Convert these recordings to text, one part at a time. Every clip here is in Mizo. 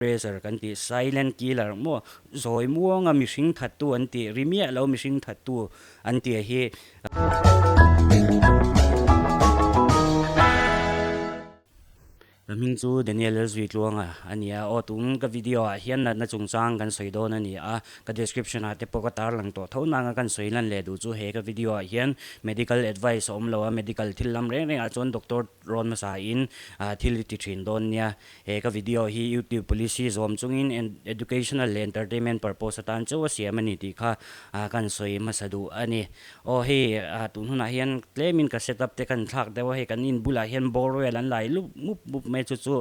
Pressure kan tih silent killer maw zawi muanga mihring thattu an tih ri miah lo mihring thattu an tih hi. Ka hming chu Daniel Lalzuitluanga a ni a, aw tun ka video ah hian natna chungchang kan sawi dawn a ni a, ka description ah te pawh ka tarlang tawh tho nanga kan sawi lan leh duh chu he ka video ah hian medical advice a awm lo a, medical thil lam reng reng ah chuan doctor rawn hmasa in thil i ti thin dawn nia. He ka video hi YouTube policy zawm chungin educational leh entertainment purpose atan chauh a siam a ni tih kha kan sawi hmasa duh a ni. Aw hei tun hunah hian tlemin ka setup te kan thlak deuh a, hei kan in bulah hian borewell an lai lup mup mup mai chu chu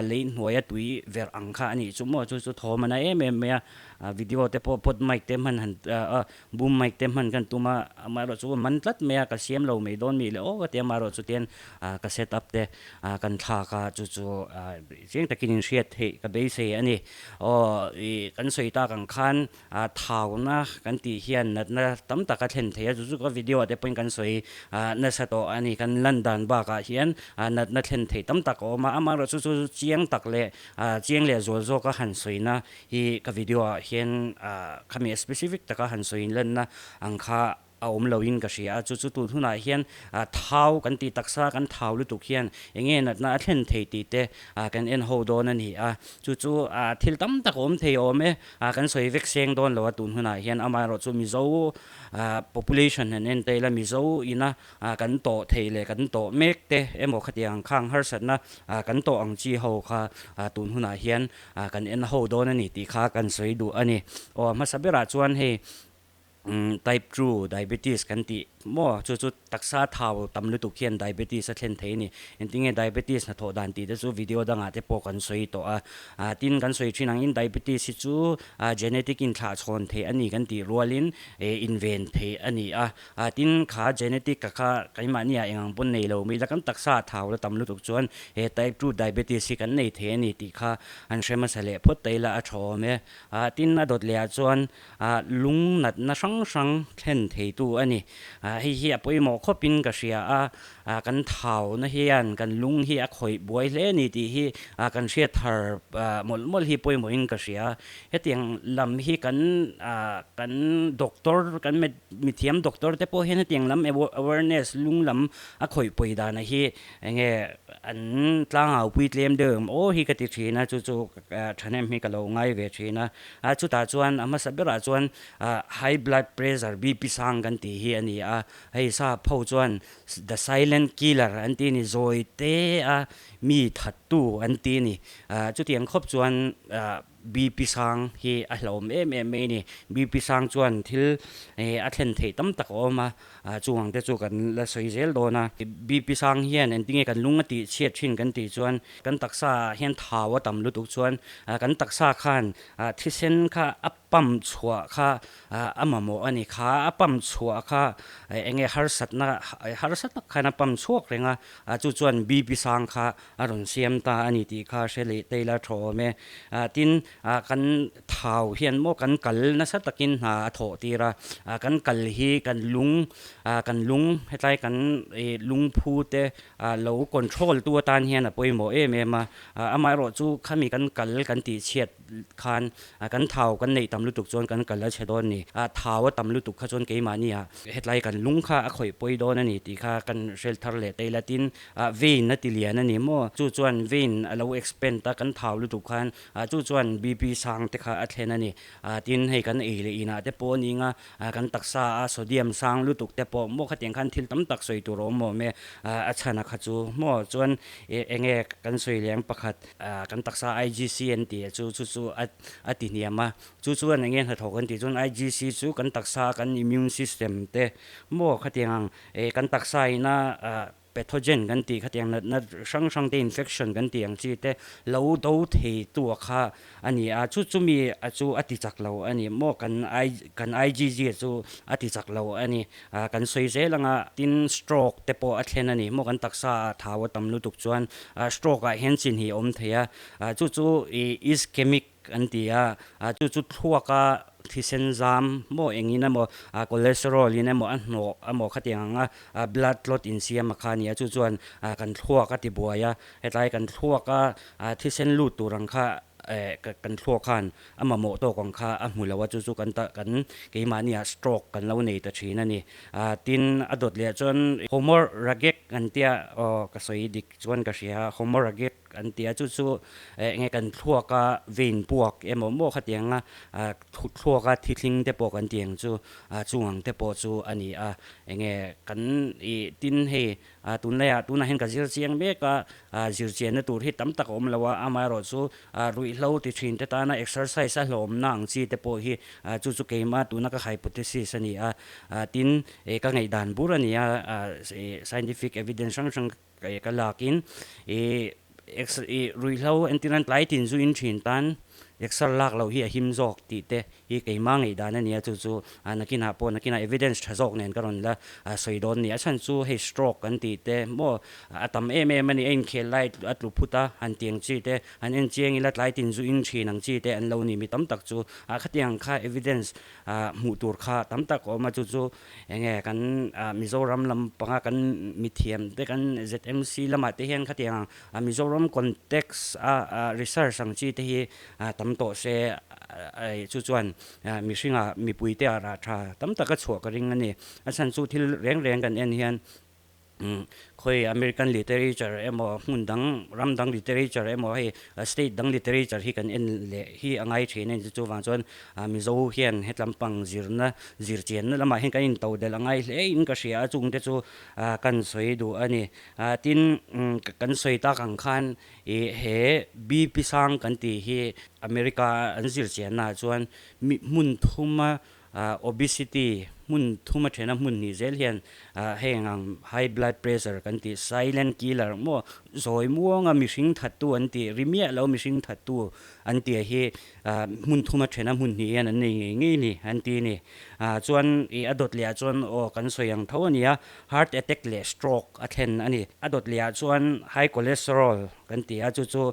lei hnuaia tui verh ang kha a nih chu maw chu chu thawm a na em em mai a, video te pawh pot mic te hman han Boom mic te hman kan tum a, amaherawh chu man tlat mai a, ka siam lo mai dawn mi le aw ka ti a, amaherawh chu tian ka set up te kan thlak a, chu chu chiang takin in hriat theih ka beisei a ni. Aw ih kan sawi tak ang khan thauna kan tih hian natna tam tak a thlen thei a, chu chu ka video ah te pawhin kan sawi nasa tawh a ni, kan lan dan bakah hian natna thlen theih tam tak a awm a, amaherawh chu chu chiang tak leh chiang leh zual zawka han sawina Hi ka video ah hian khami specific taka han sawi inlenna ang kha a awm lo in ka hria a, chu chu tun hunah hian thau kan tih taksa kan thau lutuk hian eng nge natna a thlen thei tih te kan en ho dawn a ni a, chu chu thil tam tak a awm thei awm e, kan sawi vek seng dawn lo a tun hunah hian amaherawh chu Mizo population han en ta ila Mizo ina kan tawh thei leh kan tawh mek te emaw khatiang khang harsatna kan tawh ang chi ho kha tun hunah hian kan en ho dawn a ni tih kha kan sawi duh a ni. Aw hmasa berah chuan hei type 2 diabetes kan tih maw chu chu taksa thau tam lutuk hian diabetes a thlen thei a ni. Engtinge diabetes hnathawh dan tih te chu video dangah te pawh kan sawi tawh a. Tin kan sawi thin angin diabetes hi chu genetic inthlahchhawn theih a ni kan tih rualin inven theih a ni a. A tin kha genetic ka kha keimahni ah engang pawn nei lo mai ila kan taksa ah thau la tam lutuk chuan he type 2 diabetes hi kan nei thei a ni tih kha an hre hmasa leh phawt ta ila a tha awm e. A tin a dawt leh ah chuan a lung natna hrang hrang thlen theitu a ni. A hei hi a pawimawh khawp in ka hria a, a kan thau na hian kan lung hi a khawih buai hle a ni tih hi a kan hriat thar mawlh mawlh hi pawimawh in ka hria. Hetiang lam hi kan a kan doctor kan Mithiam doctor te pawh hian hetiang lam awareness lung lam a khawih pawi dana hi enge an tlangau pui tlem deuh em aw hi ka ti thin a, chu chu thahnem hi ka lo ngai ve thin a. A chutah chuan a hmasa berah chuan high blood pressure BP sang kan tih hi a ni a, hei sap ho chuan the silent killer an ti a ni, zawi te a mi thattu an ti a ni. Chutiang khawp chuan BP sang hi a hlauhawm em em mai a ni. BP sang chuan thil a thlen theih tam tak a awm a, chung ang te chu kan la sawi zel dawn a. BP sang hian engtinge kan lung a tih chhiat thin kan tih chuan kan taksa ah hian thau a tam lutuk chuan kan taksa khan thisen kha a pump chhuah kha a mamawh a ni. Kha a pump chhuah kha enge harsatna harsa tak khan a pump chhuak reng a, chu chuan BP sang kha a rawn siam ta a ni tih kha hre leh Taylor thaw awm e. Tin, kan thau hian maw kan kal nasa takin hna a thawh tir a, kan kal hi kan lung, kan lung hetlai kan lungphu te lo control tu atan hian a pawimawh em em a, amaherawh chu khami kan kal kan tih chhiat khan kan thau kan neih tam lutuk chuan kan kal a chhe dawn a ni. Thau a tam lutuk kha chuan keimahni ah hetlai kan lung kha a khawih pawi dawn a ni tih kha kan hrel thar leh Taylor tin Vein a ti lian a ni maw? Chu chuan vein a lo expand a, kan thau lutuk khan chu chuan BP sang te kha a thlen a ni. Tin, hei kan ei leh inah te pawh a ning a, kan taksa a sodium sang lutuk te pawh maw khatiang khan thil tam tak sawi tur a awm awm e. A chhan a kha chu maw? Chuan eng nge kan sawi leh ang pakhat, kan taksa IGC an tih chu chu chu a ti hniam a. Chu chuan eng nge hnathawk an tih chuan IGC chu kan taksa kan immune system te maw khatiang ang kan taksa ina Pathogen kan tih khatiang natna hrang hrang te infection kan tih ang chi te lo do thei tu a kha a ni a, chu chumi a chu a ti chak lo a ni maw kan I kan IgG chu a ti chak lo a ni a, kan sawi zel anga tin stroke te pawh a thlen a ni maw kan taksa ah thau a tam lutuk chuan stroke ah hian chin hi a awm thei a, chu chu ih ischemic An ti a, chu chu thluaka thisen zam maw engin emaw cholesterol in emaw a hnawh emaw khatiang anga blood clot insiam a kha a ni a, chu chuan kan thluak a ti buai a, hetlai kan thluaka thisen lut tur ang kha kan thluak khan a mamawh tawk ang kha a hmu lo a, chu chu kan ta kan keimahniah stroke kan lo nei ta thin a ni. Tin, a dawt leh chuan hemorrhagic an tia aw ka sawi dik chuan ka hria a, hemorrhagic an tia chu chu eng nge kan thluaka vein puak emaw maw khatianga thluaka thithling te pawh kan tih ang chu chung ang te pawh chu a ni a, eng nge kan ih tin hei A tunlaiah tunah hian ka zir chiang mek a, zir chianna tur hi tam tak a awm lo a, amaherawhchu ruihhlo ti thin te tana exercise a hlawmna ang chi te pawh hi chu chu keimah tuna ka hypothesis a ni a, tin ka ngaihdan bur a ni a, scientific evidence hrang hrang ka lakin ruihhlo entirna tlai tin zu in thin tan exer lak loh hi a him zawk tih te hi keimah ngaihdan a nia chu chu nakinah pawh nakinah evidence tha zawk nen ka rawn la sawi dawn nia a chhan chu hei stroke kan tih te maw a tam em em a ni a inkhel lai a tlu phut a han tiang chi te han en chiang ila tlai tin zu in thin ang chi te an lo ni mi tam tak chu khatiang kha evidence hmuh tur kha tam tak a awm a chu chu enge kan Mizoram lam panga kan mithiam te kan ZMC lamah te hian khatiang Mizoram context a research ang chi te hi tam tawh se chu chuan mihringa mipuite ah rah tha tam taka chhuah ka ring a ni. A chhan chu thil reng reng kan en hian khawi American literature emaw hmun dang ram dang literature emaw hei state dang literature hi kan en leh hi a ngai thin a ni. Chuvang chuan Mizo hian hetlam pang zirna zirchianna lamah hian kan intodelh a ngai hle in ka hria a, chungte chu kan sawi duh a ni. Tin kan sawi tak ang khan Ih he BP sang kan tih hi America an zir chiannaah chuan mi hmun thuma obesity hmun thuma thena hmun hnih zel hian heng ang high blood pressure kan tih silent killer maw zawi muanga mihring thattu an tih ri miah lo mihring thattu an tih hi hmun thuma thena hmun hnih hian an nei ngei ngei ni an ti a ni. Chuan ih a dawt leh ah chuan aw kan sawi ang tho a nia Heart attack leh stroke a thlen a ni. A dawt leh ah chuan high cholesterol kan ti a, chu chu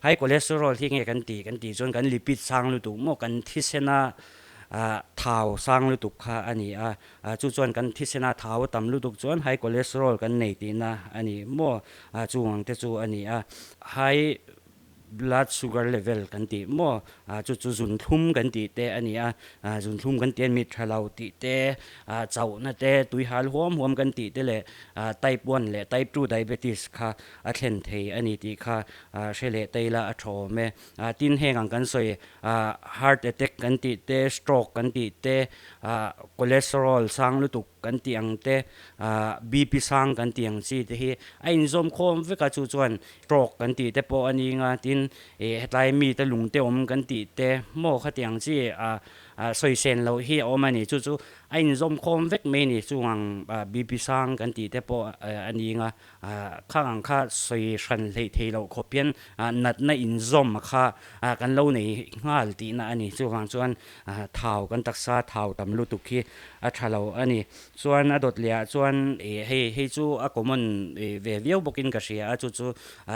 high cholesterol hi nge kan tih kan tih chuan kan lipid sang lutuk maw kan thisena thau sang lutuk kha a ni a, chu chuan kan thisena thau a tam lutuk chuan high cholesterol kan nei tihna a ni maw, chung ang te chu a ni a. High Blood sugar level kan tih maw? Chu chu zunthlum kan tih te a ni a, zunthlum kan tih a mit tha lo tih te, chauhna te, tui hal huam huam kan tih te leh type one leh type two diabetes kha a thlen thei a ni tih kha hre leh ta ila a tha awm e. Tin heng ang kan sawi heart attack kan tih te, stroke kan tih te, cholesterol sang lutuk kan tih ang te, BP sang kan tih ang chi te hi a inzawm khawm vek a, chu chuan Stroke kan tih te pawh a ni nga, tin hetlai mite lung te awm kan tih te maw khatiang chi sawi sen loh hi a awm a ni. Chu chu a inzawm khawm vek mai a ni. Chung ang BP sang kan tih te pawh a ni nga, khang ang kha sawi hran hleih thei loh khawp hian natna inzawm kha kan lo nei nghal tihna a ni. Chuvang chuan thau kan taksa thau tam lutuk hi a tha lo a ni. Chuan a dawt leh ah chuan ih hei hei chu a common ih ve viau bawkin ka hria a chu chu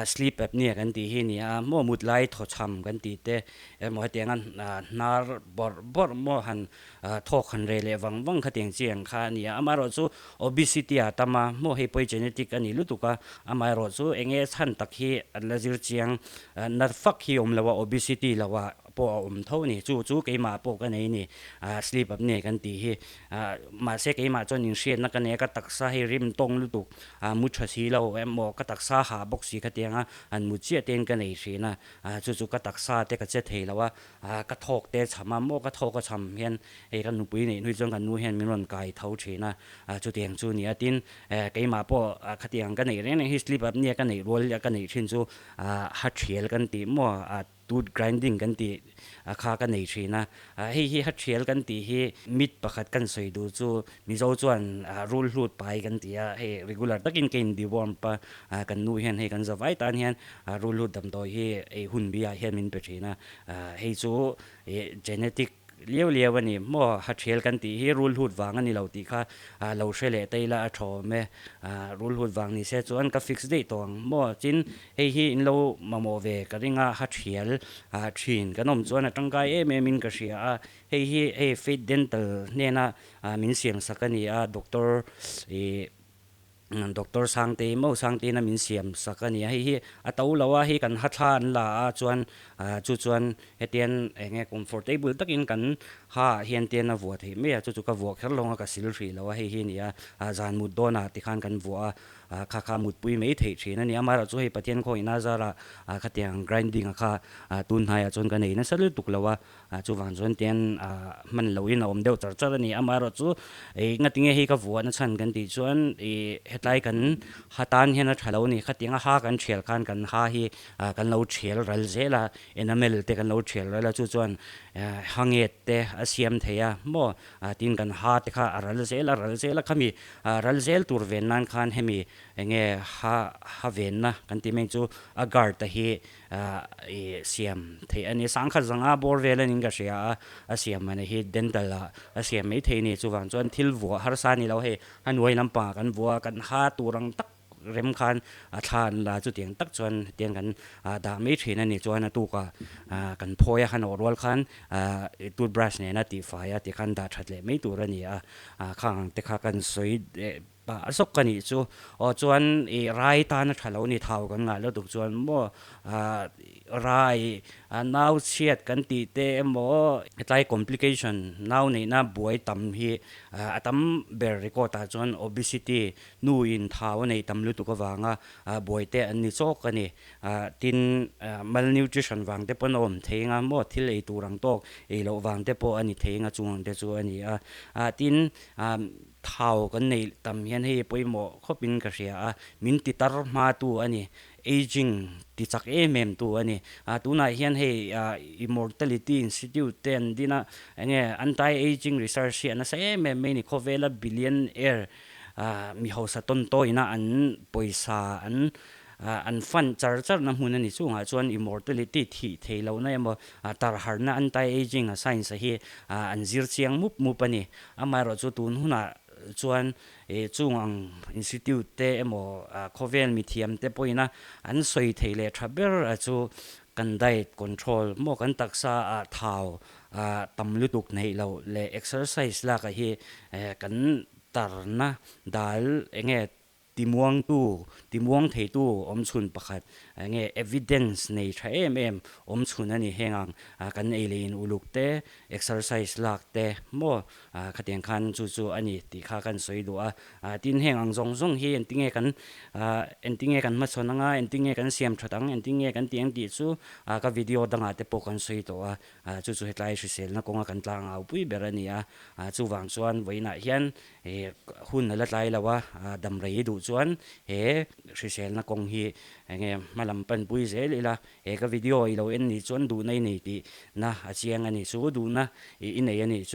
sleep apnea kan tih hi a ni a maw mut lai thaw chham kan tih te emaw hetianga hnar bawrh bawrh maw han thawk han reh leh vang vang khatiang chi ang kha a ni a amaherawh chu obesity a tam a maw hei pawh hi genetic a ni lutuk a amaherawh chu eng nge chhan tak hi an la zir chiang na fak hi awm lo a obesity lo ah pawh a awm tho a ni chu chu keimah pawh ka nei a ni sleep apnea kan tih hi. Mahse keimah chuan inhriatna ka nei a, ka taksa hei rim tawng lutuk mu tha si lo emaw ka taksa hah bawk si khatiang a, an mu chiah tein ka nei thin a, chu chu ka taksa te ka che thei lo a, ka thawk te chham a, maw ka thawk a chham hian hei ka nupui neih hnui chuan ka nu hian min rawn kai tho thin a, chutiang chu a ni a, tin keimah pawh khatiang ka neih reng reng hi sleep apnea ka neih rual ka neih thin chu ha thial kan tih maw Tooth grinding kan tih a kha ka nei thin a, hei hi hathial kan tih hi mit pakhat kan sawi duh chu Mizo chuan rul hlut pai kan ti a, hei regular takin ka in deworm a, kan nu hian hei kan zavai tan hian rul hlut damdawi hi ei hun biah hian min pe thin a, hei chu genetic liau liau a ni maw, hathial kan tih hi rul hlut vang a ni lo tih kha lo hre leh ta ila a tha awm e, rul hlut vang ni se chuan ka fix daih tawh ang maw, tin Hei hi in lo mamawh ve ka ring a, ha thial thin kan awm chuan a tangkai em em in ka hria a, hei hi hei Faith Dental hnena min siam sak a ni a, Doctor ih Doctor Sangtei maw Sangteina min siam sak a ni a, hei hi a to lo a, hei kan ha thla an la a chuan ah chu chuan hetian eng nge comfortable takin kan ha ah hian tian a vuah theih mai a, chu chu ka vuah kher lo ang a ka sil hrih lo a, hei hi a ni a, ah zan mut dawnah tikhan kan vuah a, ah kha kha mutpui mai theih thin a ni. Amaherawhchu hei Pathian khawngihna zarah ah khatiang grinding a kha ah tun hnaiah chuan ka nei nasa lutuk lo a, ah chuvang chuan tian ah hman lohin a awm deuh char char a ni. Amaherawhchu ih ngatinge hei ka vuahna chhan kan tih chuan ih hetlai kan ha tan hian a tha lo a ni. Khatianga ha kan thial khan kan ha hi ah kan lo thial ral zel a, enamel te kan lo thial ral a, chu chuan ha nget te a siam thei a maw? Ah tin kan ha te kha a ral zel a, ral zel a khami ah ral zel tur ven nan khan hemi eng nge ha ha venna kan tih mai chu a guard a hi ah ih siam theih a ni. Sangkhat zanga bawr vel a niin ka hria a, a siam man hi dental ah a siam mai thei a ni. Chuvang chuan thil vuah harsa a ni lo hei, a hnuai lampangah kan vuah a, kan ha tur ang tak rem khan a thla an la chutiang tak chuan hetiang kan dah mai thin a ni chuan a tukah kan phawi a khan awh rual khan toothbrush nena tihfai a tikhan dah that leh mai tur a ni a khang ang te kha kan sawi pah zawk a nih chu aw chuan ih rai tan a tha lo ni thau kan ngah lutuk chuan maw rai nau chhiat kan tih te emaw hetlai complication nau neihna buai tam hi a tam ber record ah chuan obesity Nu in thau a nei tam lutuk avanga buai te an ni chawk a ni. Tin, malnutrition vang te pawn a awm thei anga maw thil ei tur ang tawk ei loh vang te pawh a ni thei anga chung ang te chu a ni a. Tin, thau kan neih tam hian hei pawimawh khawp in ka hria a, min ti tar hma tu a ni. Ageing ti chak em em tu a ni. Tunah hian hei Immortality Institute te an din a, enge anti-ageing research hi a nasa em em mai a ni. Khawvela billionaire Mi hausa tawn tawina an pawisa an an fund char char na hmun a ni. Chungah chuan immortality thih thei lohna emaw tarharna anti-aging a science a hi an zir chiang mup mup a ni. Amaherawhchu tun hunah chuan chung ang institute te emaw khawvel mithiam te pawhin an sawi thei leh tha ber a chu kan diet control maw kan taksa ah thau tam lutuk neih loh leh exercise lak ah hi kan tarna dal enge timuangtu timuang theitu awm chhun pakhat enge evidence nei tha em em awm chhun a ni heng ang kan ei leh in uluk te exercise lak te maw khatiang khan chu chu a ni tih kha kan sawi duh a tin heng ang zawng zawng hi engtinge kan engtinge kan hmachhawn anga engtinge kan siam that ang engtinge kan tih ang tih chu ka video dangah te pawh kan sawi tawh a. Chu chu hetlai hriselna kawnga kan tlang au pui ber a ni a, chuvang chuan vawiinah hian hun a la tlai lo a, damrei duh chuan he hriselna kawng hi enge hma lam panpui zel ila, he ka video i lo en nih chuan duhna i nei tih na a chiang a ni, chu duhna i nei a nih chu.